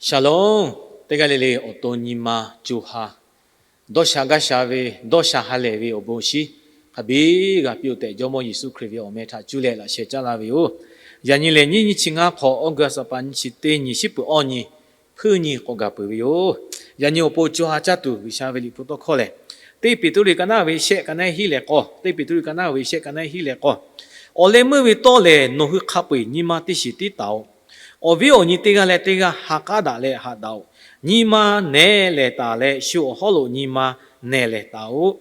Shalom. Teˇ g'aˇ le le awˬ to nyi ma co ha dawˇ sha gaˇ sha ve, dawˇ sha ha lehˬ ve awˬ bon shinˉ hk'a biˇ g'a piˇ-oˆ tehꞈ, Jawˇmawˇ Yeˍsuˆ Hkriꞈ ve awˬ meh htaꞈ cuˇ leh laꞈ sheh caˉ laˇ ve yoˬ. Yaꞈ nyi lehˬ, nyiˇ nyiˇ chi ngaˇ hk'awꞈ, August a pa nyiˇ chi teˇ nyi, shiˉ peuˬ awˇ nyi, hpuiˇ nyi k'awꞈ gaˬ peuˬ ve yoˬ. Yaꞈ nyi awˬ pon co ha caˇ tuˬ G'uiˬsha ve liꞈ hpu tawˇ hkawˇ lehˬ, Teˇ Peˍtruˆ ka naˉ ve shehˆ ka naˉ hiˉ leh k'awˇ, Teˇ Peˍtruˆ ka naˉ ve shehˆ ka naˉ hiˉ leh k'awˇ, awˬ leh meuˇ ve tawˇ lehˬ, nawˬ hui hk'a peu-eˬ nyi ma teˇ shiˍ tiˉ taˍ-oꞈ. Awˬ viˉ awˬ nyi teˇ g'aˇ leh teˇ g'aˇ ha k'aˉ daꞈ leh haꞈ daꞈ-oꞈ. Nyi ma nehˬ lehˬ taˍ leh, shu awˬ hawˉ lo nyi ma nehˬ lehˬ taˍ-oꞈ.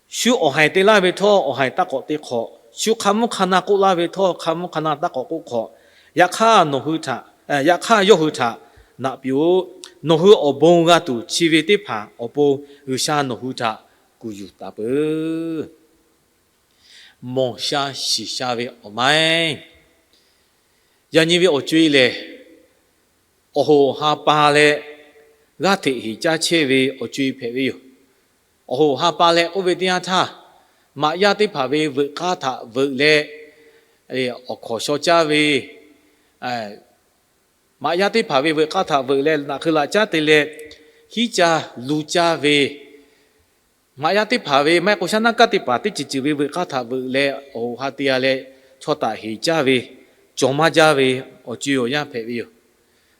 Shu awˬ haiˬ te laˇ ve htawˇ, awˬ haiˬ taˇ k'awꞈ te hk'awꞈ. Shu hk'a mvuhˇ hk'a na k'oˆ laˇ ve htawˇ, hk'a mvuhˇ hk'a na taˇ k'awꞈ k'oˆ hk'awꞈ. Yaꞈ hk'aˇ nawˬ hui htaꞈ, yaꞈ hk'aˇ yawˇ hui htaꞈ naꞈ piˇ-oˆ. Nawˬ hui awˬ bon g'a tuˬ chi ve teˇ hpaˍ awˬ pon G'uiˬsha nawˬ hui htaꞈ kuˬ yuˬ taˍ peuˬ. Mawˬ sha shiˍ sha ve awˬ maiˉ. Yaꞈ nyi ve awˬ co-e lehˬ, awˬ hoꞈ ha pa leh g'aˇ hteꞈ heˍ caˇ chehˇ ve awˬ co-e hpehꞈ ve yoˬ. Awˬ hoꞈ ha pa leh k'oˆ ve teˇ yanˇ htaˇ, maꞈ yaˇ teˇ hpaˍ ve veuꞈ k'aˇ htaꞈ veuꞈ leh awˬ hkawnˍ shaw caˇ ve, maꞈ yaˇ teˇ hpaˍ ve veuꞈ k'aˇ htaꞈ veuꞈ leh naꞈ hk'eu laꞈ caˉ te leh hiˉ caˇ lu caˇ ve, maꞈ yaˇ teˇ hpaˍ ve maˇ heˆ k'o shaˉ naˉ kaˇ teˇ hpaˍ teˇ ceuˬ ceuˬ ve veuꞈ k'aˇ htaꞈ veuꞈ leh awˬ hoꞈ ha te-a leh, chaw htaꞈ heˍ caˇ ve, cawˬ maˇ jaˇ ve awˬ co-e awˬ yanˇ hpehꞈ ve yoˬ.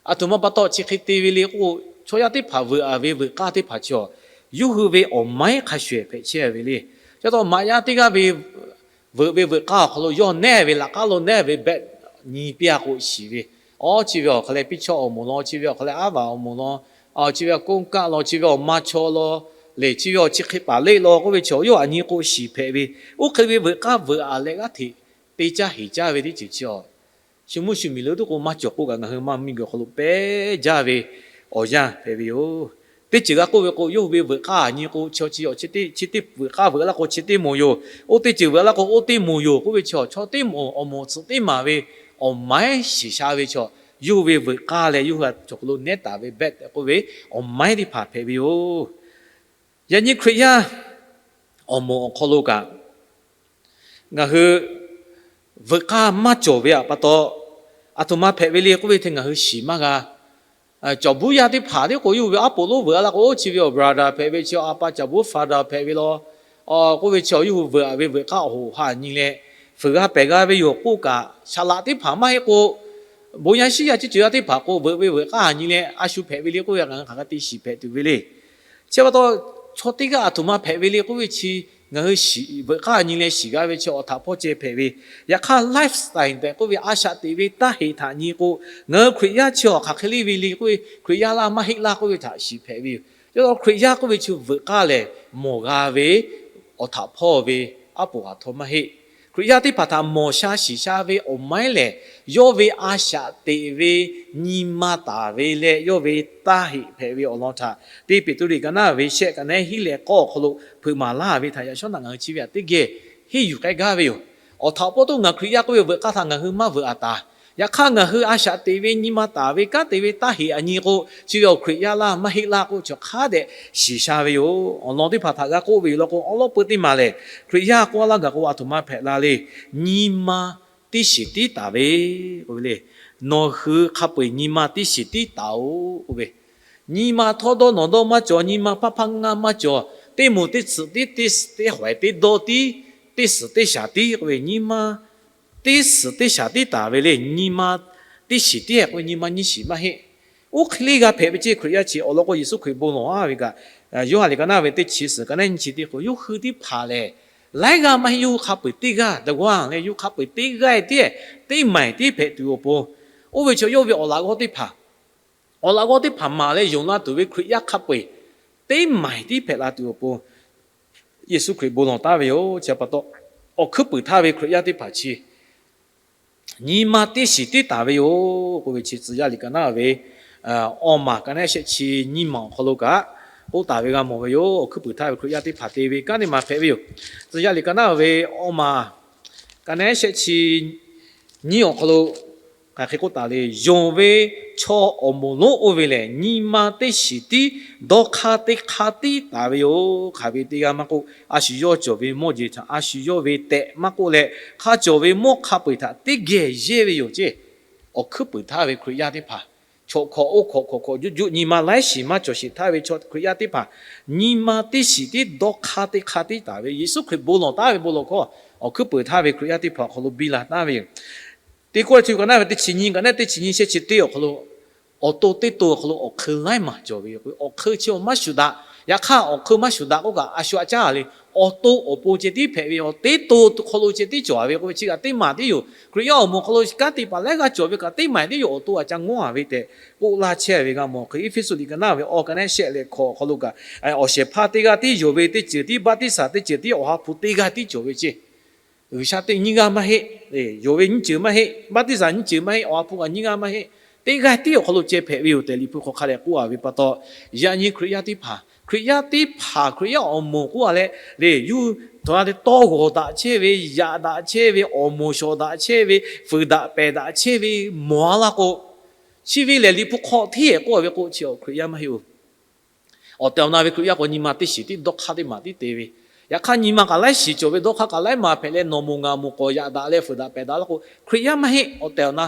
Aˬ htoꞈ ma pa taw chi hk'e te ve le k'o, chaw yaˇ teˇ hpaˍ veuꞈ-a ve veuꞈ k'aˇ teˇ hpaˍ chi-awˬ, yawˇ hui ve awˬ maiˉ hk'a shuˍ ehˍ hpehꞈ chehˇ ve le. Chi pa taw maꞈ yaˇ teˇ g'aˇ ve veuꞈ ve veuꞈ k'aˇ awˬ hk'aw lo yawˇ nehˉ ve laꞈ k'aˉ lo nehˉ ve behˆ nyi piˇ-a k'o shiˍ ve, awˬ chi ve awˬ hk'aw leh piˇ chawˇ awˬ moˍ law, chi ve awˬ hk'aw leh aˉ vaꞈ awˬ moˍ law, chi ve awˬ konˇ kaˆ law, chi ve awˬ ma chaw law, lehˬ chi ve awˬ chi hk'e paˍ leˆ law k'oˆ ve chaw yawˇ aꞈ nyi k'o shiˍ hpehꞈ ve. Oˇ hk'e ve veuꞈ k'aˇ veuꞈ-a leh g'aˇ hteꞈ te caˇ heˍ caˇ ve teˇ ceuˬ chi-awˬ, shu mvuhˇ shu miˬ lo tuˉ k'o maˇ cawˬ k'oˆ kaꞈ, ngaˬ hui maˇ miˇ guiˬ awˬ hk'aw lo pehˉ jaˇ ve awˬ yanˇ hpehꞈ ve yoˬ. Teˇ ceuˬ g'a k'oˆ ve k'o, yawˇ hui ve veuꞈ k'aˇ aꞈ nyi k'o, chi chi teˇ veuꞈ k'aˇ veuꞈ laˇ k'o chi teˇ moˍ yoˬ. Oˇ teˇ ceuˬ veuꞈ laˇ k'o oˇ teˇ moˍ yoˬ k'oˆ ve chaw, chaw teˇ moˍ awˬ moˍ tsuhꞈ teˇ maˍ ve awˬ maiˉ shiˍ sha ve chaw, yawˇ hui ve veuꞈ k'aˇ leh yawˇ hui a cawˬ hk'aw lo nehˉ taˍ ve behˆ tehꞈ k'oˆ ve awˬ maiˉ teˇ hpaˍ hpehꞈ ve yoˬ. Yaꞈ nyi Hkriꞈ yaˇ awˬ moˍ awˬ hk'aw lo kaꞈ, ngaˬ hui veuꞈ k'aˇ maˇ cawˬ ve pa taw, aˬ htoꞈ ma hpehꞈ ve le k'oˆ ve htaꞈ ngaˬ hui shiˍ maˇ g'a. Cawˬ buˉ yaˇ teˇ hpaˍ teˇ k'o yawˇ hui ve aˉ poꞈ lonˉ veuꞈ-a laˇ k'o, chi ve awˬ brother hpehꞈ ve chi, a pa caˬ buˉ father hpehꞈ ve law, k'oˆ ve chi yawˇ hui veuꞈ-a ve veuꞈ k'aˇ awˬ hoꞈ ha nyi leh fuiˍ g'a pehˬ g'a ve yoˬ k'oˆ kaꞈ, saˍ laꞈ teˇ hpaˍ maˇ heˆ k'o, bon yaˇ shiˉ yaˇ ciˉ ceuˬ yaˇ teˇ hpaˍ k'o veuꞈ ve veuꞈ k'aˇ ha nyi leh a shu hpehꞈ ve le k'oˆ ve ngaˬ hui hk'aˬ hk'e te shiˍ hpehꞈ tuˬ ve le. Chi pa taw, chaw teˇ g'aˇ aˬ htoꞈ ma hpehꞈ ve le k'oˆ ve chi, ngaˬ hui shiˍ veuꞈ k'aˇ nyi leh shiˍ g'a ve chi awˬ htaꞈ hpawˇ ceh hpehꞈ ve. Yaꞈ hk'aˇ lifestyle tehꞈ k'oˆ ve a shaꞈ teꞈ ve taˇ heꞈ htaꞈ nyi k'o, ngaˬ hui Hkriꞈ yaˇ chi awˬ hk'aˬ hk'e le ve le k'oˆ ve, Hkriꞈ yaˇ laˇ maˇ heˆ laˇ k'oˆ ve htaꞈ shiˍ hpehꞈ ve yoˬ. Chi pa taw Hkriꞈ yaˇ k'oˆ ve chi veuꞈ k'aˇ lehˬ mawˬ g'a ve awˬ htaꞈ hpawˇ ve aˉ poꞈ aˬ htoꞈ maˇ heˆ. Hkriꞈ yaˇ teˇ hpaˍ htaꞈ mawˬ sha shiˍ sha ve awˬ maiˉ lehˬ, yawˇ ve a shaꞈ teꞈ ve nyi ma taˍ ve leh yawˇ ve taˇ heꞈ hpehꞈ ve awˬ lawn htaꞈ Teˇ Peˍtruˆ ka naˉ ve shehˆ ka naˉ hiˉ leh k'awˇ awˬ hk'aw lo hpeuꞈ maˍ laˇ ve htaꞈ yaꞈ shawˉ naꞈ ngaˬ hui chi ve htaꞈ teˇ geh henˇ yuˬ k'ai gaˇ ve yoˬ. Awˬ htaꞈ awˬ pawˇ toˆ ngaˬ Hkriꞈ yaˇ k'oˆ ve veuꞈ k'aˇ htaꞈ ngaˬ hui maˇ veuꞈ-a taˍ. Yaꞈ hk'aˇ ngaˬ hui a shaꞈ teꞈ ve nyi ma taˍ ve kanˉ te ve taˇ heꞈ aˬ nyi k'o, chi ve awˬ Hkriꞈ yaˇ laˇ maˇ heˆ laˇ k'oˆ ve chaw hk'a dehꞈ shiˍ sha ve yoˬ. Awˬ lawn teˇ hpaˍ htaꞈ g'a k'oˆ ve yoˬ law k'o, awˉ lawˉ peu teˇ maˬ lehˬ Hkriꞈ yaˇ k'oˆ laˇ gaˬ k'o aˬ htoꞈ ma hpehꞈ la le. Nyi ma teˇ shiˍ tiˉ taˍ ve k'oˆ ve le. Nawˬ hui hk'a peu-eˬ nyi ma teˇ shiˍ tiˉ taˍ-oꞈ k'oˆ ve, nyi ma htawˇ dawˇ nawˬ dawˇ maˇ cawˬ, nyi ma hpaˇ hpaˇ ngaˇ maˇ cawˬ, teˇ moˍ teˇ tsuhꞈ tiˉ, teˇ suhˍ teˇ hawehˍ tiˉ, dawˇ tiˉ, teˇ suhˍ teˇ shaˍ tiˉ k'oˆ ve, nyi ma teˇ suhˍ teˇ shaˍ tiˉ taˍ ve le. Nyi ma teˇ shiˍ tiˉ k'oˆ ve nyi ma nyiˇ shiˍ maˇ heˆ. Oˇ hk'e le g'a hpehꞈ ve ceˇ Hkriꞈ yaˇ chi awˬ lawn k'o, Yeˍsuˆ Hkriꞈ bon lawˬ-a ve kaꞈ, Yoˇhanˬ liꞈ ka naˉ ve teˇ chi suhˍ ka naˉ nyiˇ chi teˇ k'o, yawˇ hui teˇ hpaˍ lehˬ, laiˉ g'aˇ maˇ heˆ, yawˇ hui hk'a peu-eˬ teˇ g'aˇ, dawˇ g'aˇ leh yawˇ hui hk'a peu-eˬ teˇ g'aˇ tiˉ, teˇ maˍ tiˉ hpehꞈ tuˬ awˬ pon, oˇ ve chaw yawˇ ve awˬ laꞈ g'awˇ teˇ hpaˍ, awˬ laꞈ g'awˇ teˇ hpaˍ maˍ leh yonˍ la tuˬ ve Hkriꞈ yaˇ hk'a peu-eˬ teˇ maˍ tiˉ hpehꞈ la tuˬ awˬ pon, Yeˍsuˆ Hkriꞈ bon lawˬ taˍ ve yoˬ. Chi pa taw, awˬ hkuiˉ puiˍ htaˇ ve Hkriꞈ yaˇ teˇ hpaˍ chi nyi ma teˇ shiˍ tiˉ taˍ ve yoˬ k'oˆ ve chi Tcuh yaˇ liꞈ ka naˉ ve awˬ maˬ ka naˉ shehˆ chi nyiˇ maˬ awˬ hk'aw lo kaꞈ k'oˆ taˍ ve g'a mawˬ ve yoˬ. Awˬ hkuiˉ puiˍ htaˇ ve Hkriꞈ yaˇ teˇ hpaˍ te ve kanˉ teˇ maˬ hpehꞈ ve yoˬ. Tcuh yaˇ liꞈ ka naˉ ve awˬ maˬ ka naˉ shehˆ chi nyiˇ awˬ hk'aw lo hk'aˬ hk'e k'oˆ taˍ le. Yonˍ ve chaw awˬ moˍ lonˉ oˇ ve lehˬ, nyi ma teˇ shiˍ tiˉ dawˇ hk'aˇ teˇ hk'aˇ tiˉ taˍ ve yoˬ. Hk'aˬ ve teˇ g'aˇ maˇ k'oˆ, a shu yawˇ cawˬ ve mawˇ jeˬ htaꞈ a shu yawˇ ve tehꞈ maˇ k'oˆ leh, hk'a cawˬ ve mawˇ hk'a peu-eˬ htaꞈ teˇ geh yehˇ ve yoˬ ceˇ. Awˬ hkuiˉ puiˍ htaˇ ve Hkriꞈ yaˇ teˇ hpaˍ chaw hkawꞈ oˇ hkawꞈ hkawꞈ hkawꞈ juˆ juˆ nyi ma laiˉ shiˍ maˇ cawˬ sheˍ htaˇ ve chaw Hkriꞈ yaˇ teˇ hpaˍ, nyi ma teˇ shiˍ tiˉ dawˇ hk'aˇ teˇ hk'aˇ tiˉ taˍ ve Yeˍsuˆ Hkriꞈ bon lawˬ taˉ ve bon lawˬ hkawˇ awˬ hkuiˉ peuˍ htaˇ ve Hkriꞈ yaˇ teˇ hpaˍ awˬ hk'aw lo biˇ la taˍ ve yoˬ. Teˇ Kawˇrenˍhtuˆ ka naˉ ve teˇ chi nyiˇ, ka naˉ teˇ chi nyiˇ shehˆ chi teˇ awˬ hk'aw lo, awˬ to teˇ to awˬ hk'aw lo awˬ hk'eun laiˉ maˬ cawˬ ve yoˬ. Awˬ hk'eun chi awˬ maˇ shuˍ daꞈ. Yaꞈ hk'aˇ awˬ hk'eun maˇ shuˍ daꞈ k'oˆ kaꞈ a shu a caˉ le. Awˬ to awˬ pon ceh tiˉ hpehꞈ ve, awˬ teˇ to hk'aw lo ceh tiˉ cawˬ ve k'oˆ ve chi kaꞈ teˇ maˬ tiˉ yoˬ. Hkriꞈ yaˇ awˬ moˍ hk'aw lo kanˉ te paˍ laiˉ g'aˇ cawˬ ve kaꞈ teˇ maˬ tiˉ yoˬ. Awˬ to a caˇ ngawˉ a ve tehꞈ k'oˆ laˇ chehˇ ve g'a mawˬ. Hk'e Eˇfeˇsuꞈ liꞈ ka naˉ ve awˬ ka naˉ shehˆ leh hkawꞈ awˬ hk'aw lo kaꞈ, awˬ shehˍ hpaˇ teˇ g'aˇ tiˉ yonˍ ve teˇ ceuˬ tiˉ, baˆtiˆsaˬ teˇ ceuˬ tiˉ, awˬ ha hpu teˇ g'aˇ tiˉ cawˬ ve ceˇ. G'uiˬsha teˇ nyiˇ g'aˇ maˇ heˆ. Yonˍ ve nyiˇ ceuˬ maˇ heˆ. Baˆtiˆsaˬ nyiˇ ceuˬ maˇ heˆ. Awˬ ha hpu kaꞈ nyiˇ g'aˇ maˇ heˆ. Teˇ g'aˇ tiˉ awˬ hk'aw lo ceh hpehꞈ ve yoˬ tehꞈ Liꞈ hpu hk'aw hk'a dehꞈ k'oˆ a ve pa taw, yaꞈ nyi Hkriꞈ yaˇ teˇ hpaˍ, Hkriꞈ yaˇ teˇ hpaˍ Hkriꞈ yaˇ awˬ moˍ k'oˆ a leh, le yuˇ htaꞈ a te tawˇ g'awˬ daꞈ chehˇ ve, yaꞈ daꞈ chehˇ ve, awˬ moˍ shawˍ daꞈ chehˇ ve, fuiˍ daꞈ pehˬ daꞈ chehˇ ve mawˬ a laˇ k'o, chi ve lehˬ Liꞈ hpu hk'aw hteˇ ehˍ k'oˆ a ve k'o chi awˬ Hkriꞈ yaˇ maˇ heˆ oˬ. Awˬ tehˬ awˬ na ve Hkriꞈ yaˇ k'o nyi ma teˇ shiˍ tiˉ dawˇ hk'aˇ teˇ maˬ tiˉ te ve, yaꞈ hk'aˇ nyi ma kaꞈ laiˉ shiˍ cawˬ ve dawˇ hk'aˇ kaꞈ laiˉ maˬ hpehꞈ leh nawˬ moˍ ngaˬ moˍ k'awꞈ yaꞈ daꞈ leh fuiˍ daꞈ pehˬ daꞈ laˇ k'o Hkriꞈ yaˇ maˇ heˆ. Awˬ tehˬ awˬ na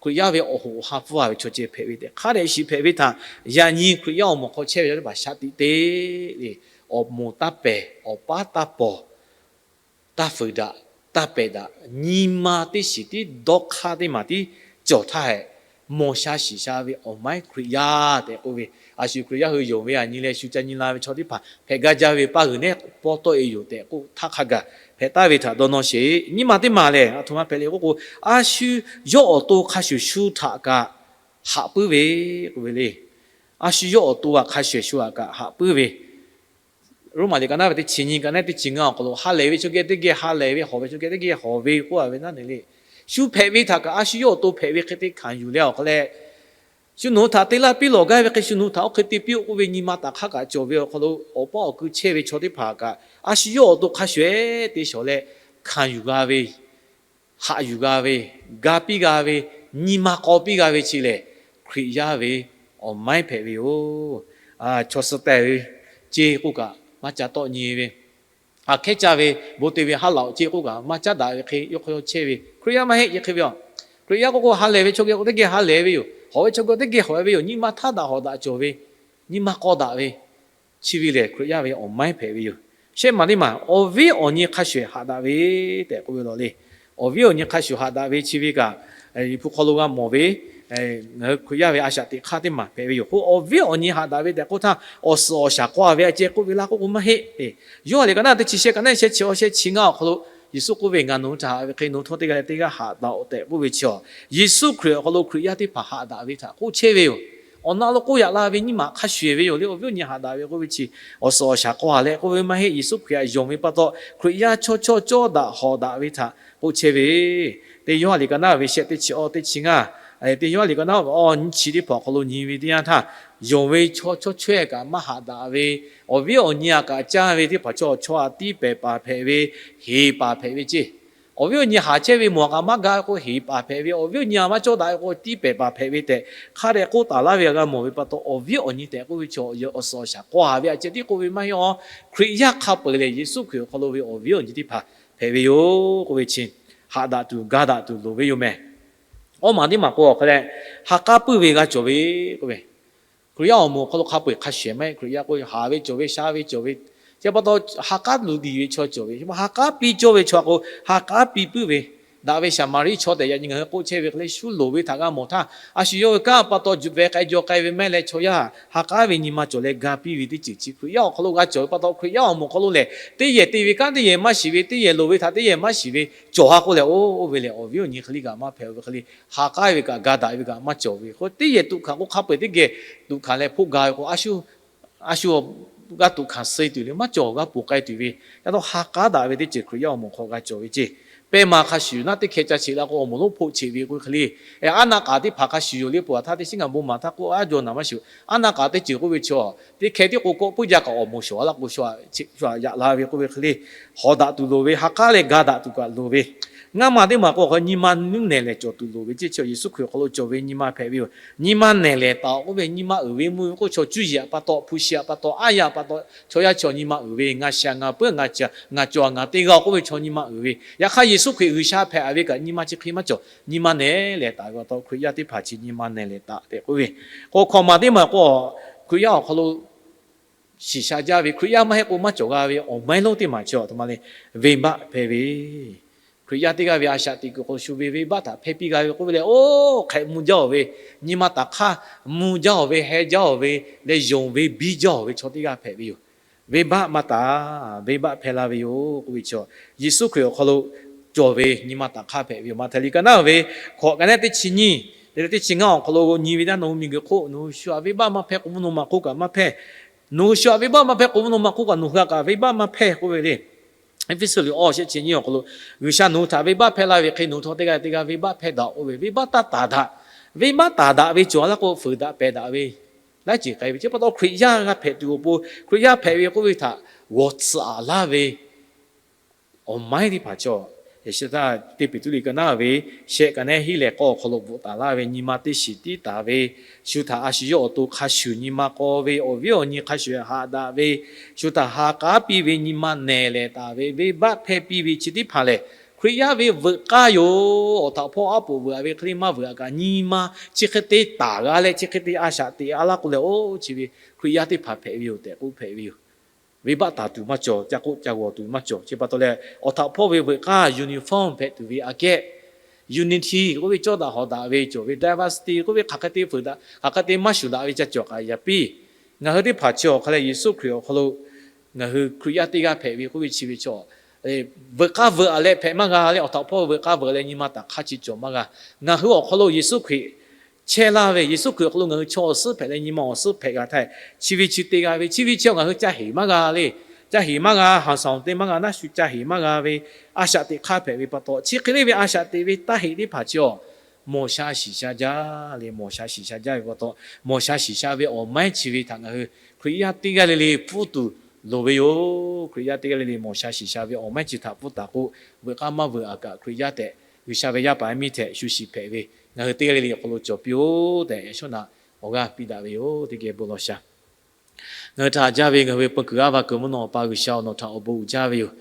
Hkriꞈ yaˇ ve awˬ hoꞈ awˬ ha pfuhˇ a ve chaw ceh hpehꞈ ve tehꞈ hk'a dehꞈ shiˍ hpehꞈ ve htaꞈ yaꞈ nyi Hkriꞈ yaˇ awˬ moˍ hk'aw chehˇ ve chaw teˇ hpaˍ shaˍ tiꞈ te le. Awˬ moˍ taˇ pehˬ, awˬ paˉ taˇ pawˬ, taˇ fuiˍ daꞈ, taˇ pehˬ daꞈ, nyi ma teˇ shiˍ tiˉ dawˇ hk'aˇ teˇ maˬ tiˉ cawˬ htaˇ hehꞈ, mawˬ sha shiˍ sha ve awˬ maiˉ Hkriꞈ yaˇ tehꞈ k'oˆ ve, a shu Hkriꞈ yaˇ hui yonˍ ve yaꞈ nyi leh shu ca nyi la ve chaw teˇ hpaˍ hpehꞈ gaˇ jaˇ ve paˇ g'uiˬ nehˉ pawˇ tawˆ e yoˬ tehꞈ k'oˆ htaˇ hk'a gaˬ hpehꞈ taˍ ve htaꞈ dawˇ nawˇ sheˍ. Nyiˇ ma teˇ maˬ lehˬ, a htoꞈ ma hpehꞈ le k'oˆ k'o, a shu yawˇ awˬ to hk'a shuˍ shu htaꞈ kaꞈ haꞈ puiˉ ve k'oˆ ve le. A shu yawˇ awˬ to a hk'a shuˍ shu htaꞈ kaꞈ haꞈ puiˉ ve Roˉmaꞈ liꞈ ka naˉ ve teˇ chi nyiˇ, ka naˉ teˇ chi ngaˇ awˬ hk'aw lo, ha lehˬ ve chaw geh teˇ geh ha lehˬ ve, hawˬ ve chaw geh teˇ geh hawˬ ve k'oˆ a ve naˉ ne le. Shu hpehꞈ ve htaꞈ kaꞈ a shu yawˇ awˬ to hpehꞈ ve hk'e te hkanˍ yuˬ leh awˬ hk'aw leh, shu nawˬ hui htaꞈ te laˇ piˇ lawˬ gaˇ ve hk'e shu nawˬ hui htaꞈ oˇ hk'e te piˇ-oˆ k'oˆ ve nyi ma taꞈ hk'aˇ kaꞈ cawˬ ve awˬ hk'aw lo, awˬ paˇ awˬ kui chehˇ ve chaw teˇ hpaˍ kaꞈ a shu yawˇ awˬ to hk'a shuˍ ehˉ te shawˍ leh, hkanˍ yuˬ g'a ve, haꞈ yuˬ g'a ve, ga piˇ g'a ve, nyi ma k'aw piˇ g'a ve chi lehˬ, Hkriꞈ yaˇ ve awˬ maiˉ hpehꞈ ve yoˬ. Chaw suh tehˬ ve ceˇ k'oˆ kaꞈ maˇ ca tawˆ nyi ve, aˬ hkehˉ caˇ ve bon te ve haˉ laꞈ ceˇ k'oˆ kaꞈ maˇ caˉ daꞈ ve hk'e yawˇ hk'aw yawˇ chehˇ ve Hkriꞈ yaˇ maˇ heˆ. Chi hk'e ve a, Hkriꞈ yaˇ k'oˆ k'o ha lehˬ ve chaw geh k'o teˇ geh ha lehˬ ve yoˬ. Hawˬ ve chaw geh k'o teˇ geh hawˬ ve yoˬ. Nyi ma htaˇ daꞈ hawˬ daꞈ cawˬ ve, nyi ma k'aw daꞈ ve, chi ve lehˬ Hkriꞈ yaˇ ve awˬ maiˉ hpehꞈ ve yoˬ. Shehˆ maˬ teˇ maˬ awˬ viˉ awˬ nyi hk'a shuˍ ehˉ haꞈ daꞈ ve tehꞈ k'oˆ ve lawˬ le. Awˬ viˉ awˬ nyi hk'a shuˍ haꞈ daꞈ ve chi ve kaꞈ, Liꞈ hpu hk'aw lo g'a mawˬ ve, ngaˬ hui Hkriꞈ yaˇ ve a shaꞈ teꞈ hk'aˇ teˇ maˬ hpehꞈ ve yoˬ. K'o awˬ viˉ awˬ nyi haꞈ daꞈ ve tehꞈ k'oˆ htaˇ, awˬ suhˍ awˬ shaˍ k'aw a ve a ceh k'oˆ ve laˇ k'oˆ k'o maˇ heˆ. Yoˇhanˬ liꞈ ka naˉ teˇ chi shehˆ, ka naˉ shehˆ chi awˬ shehˆ chi ngaˇ awˬ hk'aw lo Yeˍsuˆ k'oˆ ve, Ngaˬ nawˬ hui htaꞈ haꞈ ve hk'e nawˬ hui htawˇ teˇ g'aˇ leh teˇ g'aˇ haꞈ daꞈ-oꞈ tehꞈ k'oˆ ve chi a, Yeˍsuˆ Hkriꞈ awˬ hk'aw lo Hkriꞈ yaˇ teˇ hpaˍ haꞈ daꞈ ve htaꞈ k'oˆ chehˇ ve yoˬ. Awˬ na lo k'oˆ yaꞈ la ve nyiˇ maˬ hk'a shuˍ ehˉ ve yoˬ le. Awˬ viˉ awˬ nyi haꞈ daꞈ ve k'oˆ ve chi, awˬ suhˍ awˬ shaˍ k'aw a leh k'oˆ ve maˇ heˆ. Yeˍsuˆ Hkriꞈ htaꞈ yonˍ ve pa taw Hkriꞈ yaˇ chaw chawˇ cawˇ daꞈ hawˬ daꞈ ve htaꞈ k'oˆ chehˇ ve, teˇ Yoˇhanˬ liꞈ ka naˉ ve shehˆ teˇ chi awˬ teˇ chi ngaˇ, teˇ Yoˇhanˬ liꞈ ka naˉ ve awˬ nyi chi teˇ hpaˍ awˬ hk'aw lo nyi ve teˇ yanˇ htaˇ, yonˍ ve chaw chawˇ chaweh kaꞈ maˇ haꞈ daꞈ ve, awˬ viˉ awˬ nyi a kaꞈ caˇ ve teˇ hpaˍ chaw chaw a tiˉ pehˬ paˍ hpehꞈ ve, heˍ paˍ hpehꞈ ve ceˇ. Awˬ viˉ awˬ nyi haꞈ chehˇ ve mawˬ kaꞈ maˇ ga k'o heˍ paˍ hpehꞈ ve, awˬ viˉ awˬ nyi a maˇ cawˇ daꞈ ve k'o tiˉ pehˬ paˍ hpehꞈ ve tehꞈ hk'a dehꞈ k'oˆ taˍ laˇ ve g'a mawˬ ve pa taw, awˬ viˉ awˬ nyi tehꞈ k'oˆ ve chi awˬ suhˍ awˬ shaˍ k'aw a ve a ceh tiˉ k'oˆ ve maˇ heˆ. Awˬ Hkriꞈ yaˇ hk'a peu-eˬ lehˬ Yeˍsuˆ Hkriꞈ awˬ hk'aw lo ve awˬ viˉ awˬ nyi teˇ hpaˍ hpehꞈ ve yoˬ k'oˆ ve chi, haꞈ daꞈ tuˬ ga daꞈ tuˬ loˍ ve yoˬ mehˬ. Awˇ maˬ teˇ maˬ k'o awˬ hk'a leh, ha k'aˉ puiˉ ve g'a cawˬ ve k'oˆ ve, Hkriꞈ yaˇ awˬ moˍ awˬ hk'aw lo hk'a peu-eˬ hk'a shuˍ ehˉ maˇ heˆ. Hkriꞈ yaˇ k'o haꞈ ve cawˬ ve, sha ve cawˬ ve, chi pa taw ha k'aˉ luˬ diˬ ve chaw cawˬ ve, ha k'aˉ piˇ cawˇ ve chaw k'o ha k'aˉ piˇ puiˉ ve, daꞈ ve Saˍmaˍriˆ chaw tehꞈ yaꞈ nyi ngaˬ hui k'oˆ chehˇ ve hk'e leh shu loˍ ve htaꞈ g'a mawˬ htaˇ, a shu yawˇ ve kanˉ pa taw juꞈ ve k'ai jaw k'ai ve mehˉ leh chaw yaˇ ha k'aˉ ve nyi ma cawˬ leh ga piˇ ve teˇ ceuˬ chi Hkriꞈ yaˇ awˬ hk'aw lo g'a cawˬ ve pa taw, Hkriꞈ yaˇ awˬ moˍ awˬ hk'aw lo lehˬ teˇ yehˬ te ve kanˉ teˇ yehˬ maˇ shiˍ ve, teˇ yehˬ loˍ ve htaꞈ teˇ yehˬ maˇ shiˍ ve cawˬ ha k'oˆ leh, oˇ ve lehˬ awˬ viˉ awˬ nyi hk'e le kaꞈ maˇ hpehꞈ ve hk'e le, ha k'aˉ ve kaꞈ ga daꞈ ve kaꞈ maˇ cawˬ ve k'o, teˇ yehˬ tuꞈ hkanˍ k'o hk'a peu-eˬ teˇ geh tuꞈ hkanˍ leh hpoˆ ga ve k'o, a shu a shu g'a tuꞈ hkanˍ suh tuˬ le maˇ cawˬ, g'a ponˬ k'ai tuˬ ve. Yaꞈ taw ha k'aˉ daꞈ ve teˇ ceuˬ Hkriꞈ yaˇ awˬ moˍ hk'aw g'a cawˬ ve ceˇ. Pehˇ ma hk'a shuˍ naˉ teˇ hkeh ca sheˍ la k'o awˬ moˍ lonˉ hpoˆ cheꞈ ve k'oˆ ve hk'e le, aˉ naˆ k'aˍ teˇ hpaˍ hk'a shuˍ yoˬ le, peuˬ htaˇ teˇ shiˉ ngaˬ bon maˍ htaˇ k'oˆ aˉ jaw naˍ maˇ shuˍ, aˉ naˆ k'aˍ teˇ ceuˬ k'oˆ ve chi teˇ hkeh tiˉ k'o kawˆ puiˉ jaˇ kaꞈ awˬ moˍ shawˍ a laˇ k'o shawˍ yaꞈ la ve k'oˆ ve hk'e le, hawˍ daꞈ tuˬ loˍ ve, ha k'aˉ leh ga daꞈ tuˬ kaꞈ loˍ ve Ngaˇ ma teˇ maˬ k'o, awˬ hk'aw nyi ma nuˉ nehˬ lehˬ cawˬ tuˬ loˍ ve ceˇ. Chi Yeˍsuˆ Hkriꞈ awˬ hk'aw lo cawˬ ve nyi ma hpehꞈ ve yoˬ. Nyi ma nehˬ lehˬ taˍ k'oˆ ve, nyi ma uiˍ ve mvuh ve k'oˆ, chaw cuˇ yiˍ aꞈ pa taw, hpu shi aꞈ pa taw, aˉ yaˇ aꞈ pa taw, chaw yaˇ chaw nyi ma uiˍ ve, ngaˬ shiˍ ngaˬ peuˉ ngaˬ cawˬ ngaˬ teˇ g'aˇ k'oˆ ve chaw nyi ma uiˍ ve. Yaꞈ hk'aˇ Yeˍsuˆ Hkriꞈ G'uiˬsha hpehꞈ ve kaꞈ nyi ma chi hk'e maˇ cawˬ. Nyi ma nehˬ lehˬ taˍ ve pa taw, Hkriꞈ yaˇ teˇ hpaˍ chi nyi ma nehˬ lehˬ taˍ tehꞈ k'oˆ ve. K'o hkawꞈ maˬ teˇ maˬ k'o, Hkriꞈ yaˇ awˬ hk'aw lo shiˍ sha jaˇ ve, Hkriꞈ yaˇ maˇ heˆ k'o maˇ cawˬ g'a ve awˬ maiˉ lonˉ teˇ maˬ chi a htoꞈ ma le, venˇbaˆ hpehˇ ve. Hkriꞈ yaˇ teˇ g'aˇ ve a shaꞈ teꞈ kuiˬ hk'aw lo shu ve venˇbaˆ htaꞈ hpehˇ piˇ g'a ve k'oˆ ve lehˬ, oˇ hk'ehꞈ mvuh jaˇ-oˬ ve, nyi ma taˍ hk'aˇ mvuh jaˇ-oˬ ve, heh jaˇ-oˬ ve leh, yonˍ ve biˇ jaˇ-oˬ ve chaw teˇ g'aˇ hpehꞈ ve yoˬ. Venˇbaˆ maˇ taˍ, venˇbaˆ hpehˇ laˇ ve yoˬ k'oˆ ve chi, Yeˍsuˆ Hkriꞈ awˬ hk'aw lo cawˬ ve nyi ma taˍ hk'aˇ hpehꞈ ve yoˬ. Maꞈhtehˍ liꞈ ka naˉ ve hkawꞈ ka nehˉ teˇ chi nyiˇ, teˇ chi ngaˇ awˬ hk'aw lo nyi ve htaˇ, nawˬ hui miˬguiˬ hk'oˆ nawˬ hui shu htaꞈ venˇbaˆ maˇ hpehˇ k'o, mvuhˇ naw ma hk'oˆ kaꞈ maˇ hpehˇ. Nawˬ hui shu htaꞈ venˇbaˆ maˇ hpehˇ k'o, mvuhˇ naw ma hk'oˆ kaꞈ nawˬ hui htaꞈ kaꞈ venˇbaˆ maˇ hpehˇ k'oˆ ve le. Eˇfeˇsuꞈ liꞈ awˇ shehˆ chi nyiˇ awˬ hk'aw lo, G'uiˬsha nawˬ hui htaꞈ venˇbaˆ hpehˇ laˇ ve hk'e, nawˬ hui htawˇ teˇ g'aˇ teˇ g'aˇ venˇbaˆ hpehˇ daꞈ k'oˆ ve, venˇbaˆ taˇ taˍ daꞈ. Venˇbaˆ taˍ daꞈ ve cawˬ laˇ k'o, fuiˍ daꞈ pehˬ daꞈ ve laiˉ ceuˬ k'ai ve. Chi pa taw Hkriꞈ yaˇ g'a hpehꞈ tuˬ awˬ pon, Hkriꞈ yaˇ hpehꞈ ve k'oˆ ve htaꞈ g'awˬ tcuhˍ aꞈ laˇ ve awˬ maiˉ teˇ hpaˍ chaw, yaꞈ shi taˇ teˇ Peˍtruˆ liꞈ ka naˉ ve shehˆ ka nehˉ hiˉ leh k'awˇ awˬ hk'aw lo bvuhꞈ taˍ laˇ ve, nyi ma teˇ shiˍ tiˉ taˍ ve, shu htaꞈ a shu yawˇ awˬ to hk'a shuˍ nyi ma k'aw ve, awˬ viˉ awˬ nyi hk'a shuˍ haꞈ daꞈ ve, shu htaꞈ ha k'aˉ piˇ ve, nyi ma nehˬ lehˬ taˍ ve, venˇbaˆ hpehˇ piˇ ve chi teˇ hpaˍ lehˬ, Hkriꞈ yaˇ ve veuꞈ k'aˇ yoˬ. Awˬ htaꞈ hpawˇ aˉ poꞈ veuꞈ aꞈ ve hk'e le maˇ veuꞈ aꞈ kaꞈ, nyi ma chi hk'e te taˍ g'a leh, chi hk'e te a shaꞈ teꞈ a laˇ k'o lehˬ, oˇ chi ve Hkriꞈ yaˇ teˇ hpaˍ hpehꞈ ve yoˬ tehꞈ k'oˆ hpehꞈ ve yoˬ. Venˇbaˆ taˍ tuˬ maˇ cawˬ, ca k'oˆ ca g'awˬ tuˬ maˇ cawˬ. Chi pa taw leh, awˬ htaꞈ hpawˇ ve veuꞈ k'aˇ uniform hpehꞈ tuˬ ve aꞈ kehˉ, unity k'oˆ ve cawˇ daꞈ hawˍ daꞈ ve cawˬ ve, diversity k'oˆ ve hk'aˬ hk'e te fuiˍ daꞈ, hk'aˬ hk'e te maˇ shuˍ daꞈ ve ca cawˬ k'aꞈ yaꞈ piˇ. Ngaˬ hui teˇ hpaˍ chi awˬ hk'a leh Yeˍsuˆ Hkriꞈ awˬ hk'aw lo ngaˬ hui Hkriꞈ yaˇ teˇ g'aˇ hpehꞈ ve k'oˆ ve chi ve chaw, veuꞈ k'aˇ veuꞈ aꞈ leh hpehꞈ maˇ g'a leh, awˬ htaꞈ hpawˇ veuꞈ k'aˇ veuꞈ leh nyi ma taˍ hk'aˇ chi cawˬ maˇ g'a. Ngaˬ hui awˬ hk'aw lo Yeˍsuˆ Hkriꞈ chehˇ laˇ ve, Yeˍsuˆ Hkriꞈ awˬ hk'aw lo ngaˬ hui chaw awˬ suhˉ hpehꞈ leh nyi ma awˬ suhˉ hpehꞈ g'a htaˇ, chi ve chi te g'a ve, chi ve chi ngaˬ hui ca heˍ maˇ g'a le. Ca heˍ maˇ g'a, haˍ saˍ te maˇ g'a, naˆ shu ca heˍ maˇ g'a ve a shaꞈ teꞈ hk'aˇ hpehꞈ ve pa taw, chi hk'e le ve a shaꞈ teꞈ ve taˇ heꞈ teˇ hpaˍ chi awˬ mawˬ sha shiˍ sha jaˇ le. Mawˬ sha shiˍ sha jaˇ ve pa taw, mawˬ sha shiˍ sha ve awˬ maiˉ chi ve htaꞈ ngaˬ hui Hkriꞈ yaˇ teˇ g'aˇ le le pfuhˇ tuˬ loˍ ve yoˬ. Hkriꞈ yaˇ teˇ g'aˇ le le mawˬ sha shiˍ sha ve awˬ maiˉ chi htaꞈ pfuhˇ taˍ k'o, veuꞈ k'aˇ maˇ veuꞈ aꞈ kaꞈ Hkriꞈ yaˇ tehꞈ G'uiˬsha ve yaˇ paˍ yaˇ miˇ htehꞈ shu shiˍ hpehꞈ ve ngaˬ hui teˇ g'aˇ le le awˬ hk'aw lo cawˬ piˇ-oˬ tehꞈ, yaꞈ shawˉ naꞈ awˬ g'aˇ piˇ daꞈ ve yoˬ. Teˇ geh bon lawˬ sha. Ngaˬ hui htaꞈ haꞈ jaˇ ve ngaˬ hui ve peu kuiˬ g'aˇ va kuiˬ mvuhˇ naw pa G'uiˬsha awˬ nawˬ htaꞈ awˬ bon uiˍ jaˇ ve yoˬ.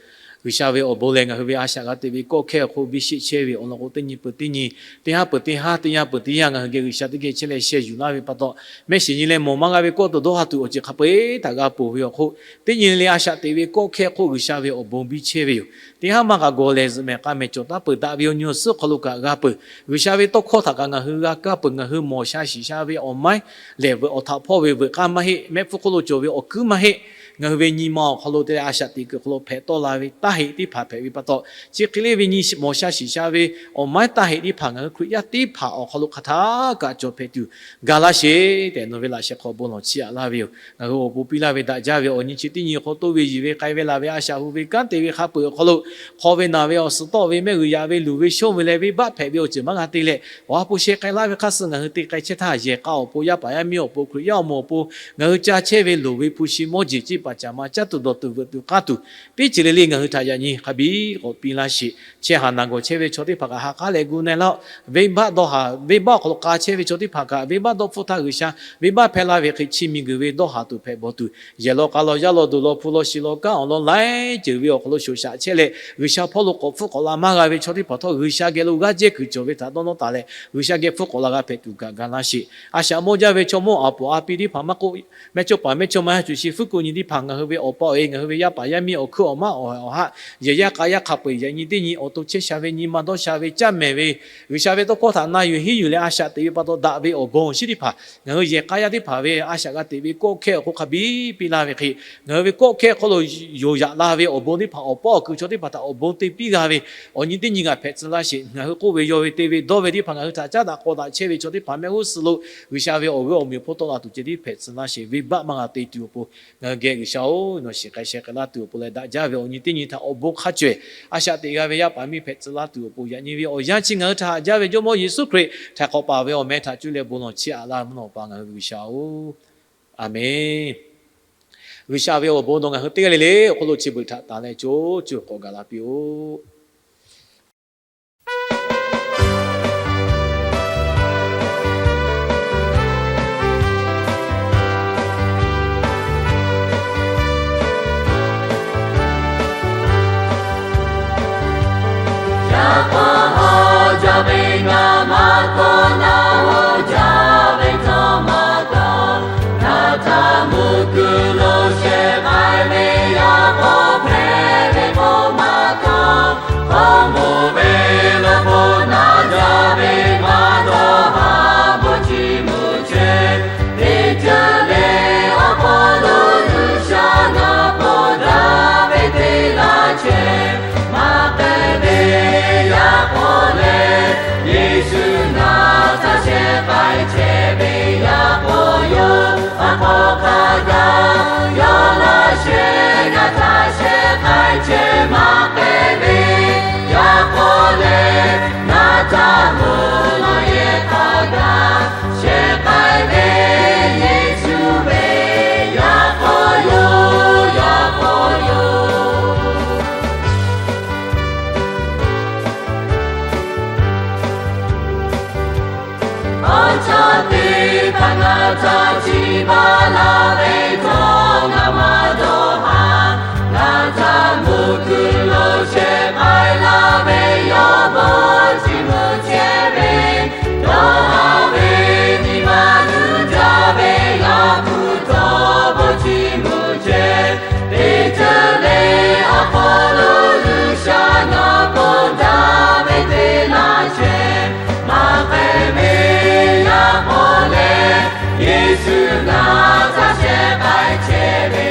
G'uiˬsha ve awˬ bon lehˬ, ngaˬ hui ve a shaꞈ g'a teꞈ ve kawˆ hkehˇ awˬ hk'oˆ biˇ sheˆ chehˇ ve awˬ lawn k'o, teˇ nyi peuˬ teˇ nyi, teˇ haˉ peuˬ teˇ haˉ, teˇ yanˇ peuˬ teˇ yanˇ, ngaˬ hui geh G'uiˬsha teˇ geh chehˇ leh sheh yuˬ laˇ ve pa taw, mehˆ shiˍ nyi leh mawˬ maˇ g'a ve kawˆ tuˬ dawˇ ha tuˬ awˬ ceuˬ hk'a peu-eˬ htaꞈ g'a ponˬ ve awˬ hk'oˆ, teˇ nyi le le a shaꞈ teꞈ ve kawˆ hkehˇ hk'oˆ G'uiˬsha ve awˬ bon biˇ chehˇ ve yoˬ. Teˇ haˉ maˇ k'aꞈ gawˬ lehˬ, zuhꞈ mehˍ k'a mehˍ cawˬ taˉ peuˬ daꞈ ve awˬ nyi awˬ suhˉ hk'aw lo kaꞈ g'a peuˬ. G'uiˬsha ve tawˇ hkawˇ htaꞈ kaꞈ ngaˬ hui g'a kaˇ peuˬ. Ngaˬ hui mawˬ sha shiˍ sha ve awˬ maiˉ lehˬ, veuꞈ awˬ htaꞈ hpawˇ ve veuꞈ k'aˇ maˇ heˆ, mehˆ hpfuhˇ hk'oˆ lo cawˬ ve awˬ kuiˉ maˇ heˆ. Ngaˬ hui ve nyi ma awˬ hk'aw lo te leh a shaꞈ teꞈ kuiˬ hk'aw lo hpehꞈ tawˆ la ve taˇ heꞈ teˇ hpaˍ hpehꞈ ve pa taw, chi hk'e le ve nyi mawˬ sha shiˍ sha ve awˬ maiˉ taˇ heꞈ teˇ hpaˍ ngaˬ hui Hkriꞈ yaˇ teˇ hpaˍ awˬ hk'aw lo hk'aˬ htaˇ kaꞈ cawˬ hpehꞈ tuˬ ga laˇ sheˍ tehꞈ, nawˬ ve laꞈ sheh hk'aw bon lawˬ chiˇ aꞈ laˇ ve yoˬ. Ngaˬ hui awˬ pon piˇ laˇ ve daꞈ jaˇ ve awˬ nyi chi teˇ nyi hk'aw toˇ ve yiˬ ve k'ai ve laˬ ve a shaꞈ hu ve kanˉ te ve hk'a peu-eˬ awˬ hk'aw lo, hk'aw ve naˬ ve awˬ suhˍ tawˆ ve mehˆ g'uiˬ yaꞈ ve luˬ ve shonˇ ve leh venˇbaˆ hpehꞈ ve awˬ ceuˬ maˇ g'a te leh, awˬ ha hpu sheh k'ai laˇ ve hk'aˇ suh ngaˬ hui te k'ai chehˇ htaˇ, yehˬ k'a awˬ pon, yaˇ paˍ yaˇ miˇ awˬ pon, Hkriꞈ yaˇ awˬ moˍ awˬ pon, ngaˬ hui ca chehˇ ve loˍ ve hpu shi mawˇ jeˬ ceˇ paˍ caˍ ma caˇ tuˬ dawˬ tuˬ veuꞈ tuˬ k'aˇ tuˬ, teˇ ceuˬ le le ngaˬ hui htaꞈ yaꞈ nyi hk'a biˇ k'awꞈ piˇ laˇ sheˍ. Chehˇ haˍ naˬ gawˬ chehˇ ve chaw teˇ hpaˍ kaꞈ ha k'aˉ leh gu na laˇ-oˆ. Venˇbaˆ dawˇ haˍ, venˇbaˆ awˬ hk'aw lo k'a chehˇ ve chaw teˇ hpaˍ kaꞈ venˇbaˆ dawˇ hpfuhˆ htaˇ G'uiˬsha venˇbaˆ hpehˇ laˇ ve hk'e chi miˬguiˬ ve dawˇ haˍ tuˬ hpehꞈ bawˬ tuˬ, yehˬ law k'a law, yaˇ law duˬ law, hpu law shi law, kanˉ awˬ lawn laiˉ ceuˬ ve awˬ hk'aw lo shoꞈ shaꞈ chehˇ leh, G'uiˬsha hpawˇ lo k'awꞈ hpfuhˆ k'awꞈ la maˇ g'a ve chaw teˇ hpaˍ htawˇ, G'uiˬsha geh lo g'aˇ jehˇ kuiˬ cawˬ ve htaꞈ dawˇ nawˇ taˍ leh, G'uiˬsha geh hpfuhˆ k'awꞈ la g'a hpehꞈ tuˬ kaꞈ ga laˇ sheˍ. A shaꞈ mawˇ jaˇ ve chaw mawˇ a poˍ a pi teˇ hpaˍ maˇ k'oˆ, mehˇchawˇpaˍ mehˇchawˇma ha cuˬ shi fuˉ kuˬ nyi teˇ hpaˍ ngaˬ hui ve awˬ pa awˬ e, ngaˬ hui ve yaˇ paˍ yaˇ miˇ awˬ hkuiˉ awˬ maˇ awˬ haiˬ awˬ haˆ, yehˬ yaˇ k'a yaˇ hk'a peu-eˬ yaꞈ nyi teˇ nyi awˬ to chehˇ sha ve nyi ma dawˇ sha ve caˇ mehˍ ve, G'uiˬsha ve tawˇ hkawˇ htaꞈ na yuˬ henˇ yuˬ leh a shaꞈ teꞈ ve pa taw daꞈ ve awˬ bon shinˉ teˇ hpaˍ ngaˬ hui yehˬ k'a yaˇ teˇ hpaˍ ve a shaꞈ g'a teꞈ ve kawˆ hkehˇ awˬ hk'oˆ hk'a biˇ piˇ laˇ ve hk'e, ngaˬ hui ve kawˆ hkehˇ hk'aw lo yoˬ yaꞈ la ve awˬ bon teˇ hpaˍ awˬ pawˆ awˬ keu chaw teˇ hpaˍ htaꞈ awˬ bon te piˇ g'a ve awˬ nyi teˇ nyi g'a hpehꞈ tcuh laˇ sheˍ. Ngaˬ hui k'oˆ ve, yaw ve, te ve, dawˇ ve teˇ hpaˍ ngaˬ hui htaꞈ caˉ daꞈ k'aw daꞈ chehˇ ve chaw teˇ hpaˍ mehˆ g'uˇ suhˍ lo G'uiˬsha ve awˬ g'euˆ awˬ meunˍ hpfuhˇ tawˆ la tuˬ ceh tiˉ hpehꞈ tcuh laˇ sheˍ. Venˇbaˆ maˇ g'a te tuˬ awˬ pon ngaˬ hui geh G'uiˬsha-oˬ, nawˬ shiˍ k'ai sheh k'ai laˇ tuˬ awˬ pon leh daꞈ jaˇ ve awˬ nyi teˇ nyi htaꞈ awˬ bon hk'a cawehˬ a shaꞈ teꞈ g'a ve yaˇ paˍ miˇ hpehꞈ tcuh laˇ tuˬ awˬ pon yaꞈ nyi ve awˬ yanˇ chi ngaˬ hui htaꞈ haꞈ jaˇ ve Jawˇmawˇ Yeˍsuˆ Hkriꞈ htaiˍ hk'awꞈ paˍ ve awˬ meh htaꞈ cuˇ leh bon lawˬ chiˇ aꞈ laˇ mvuhˇ naw pa ngaˬ hui ve G'uiˬsha-oˬ, Aˍmenˍ. G'uiˬsha ve awˬ bon nawˬ ngaˬ hui teˇ g'aˇ le le awˬ hk'aw lo chi beuꞈ htaꞈ tanˬ leh co co k'awꞈ gaˬ la piˇ-oˆ. chehˇ ve yaˇ k'o yoˬ. A k'aw hk'a gaˬ yawˇ laˇ shehˍ, ngaˬ htaꞈ shehˍ k'ai chehˇ maˇ k'ai ve yaˇ k'o lehˬ, ngaˬ htaꞈ mvuhˇ naw yehˬ hk'a gaˬ shehˍ k'ai ve Yeˍsuˆ ve yaˇ k'o yoˬ, yaˇ k'o yoˬ. Awˬ chaw teˇ hpaˍ ngaˬ htaꞈ chi baˬ laˇ ve htawˇ, ngaˬ maˇ dawˇ haˍ. Ngaˬ htaꞈ mvuhˇ kuiˬ lo shehˍ k'ai laˇ ve yawˇ bon chiˇ mvuh chehˇ ve, dawˇ haˍ ve nyi ma nuˇ jaˇ ve Yaˇ hpu htawˇ bon chiˇ mvuh chehˇ. Peˍtruˆ leh Aˍpoˍlawˇ G'uiˬsha nawˬ k'oˆ daꞈ ve te laˇ chehˇ. Maˇ hpehꞈ ve yaˇ k'o lehˬ, Yeˍsuˆ ngaˬ htaꞈ shehˍ k'ai chehˇ ve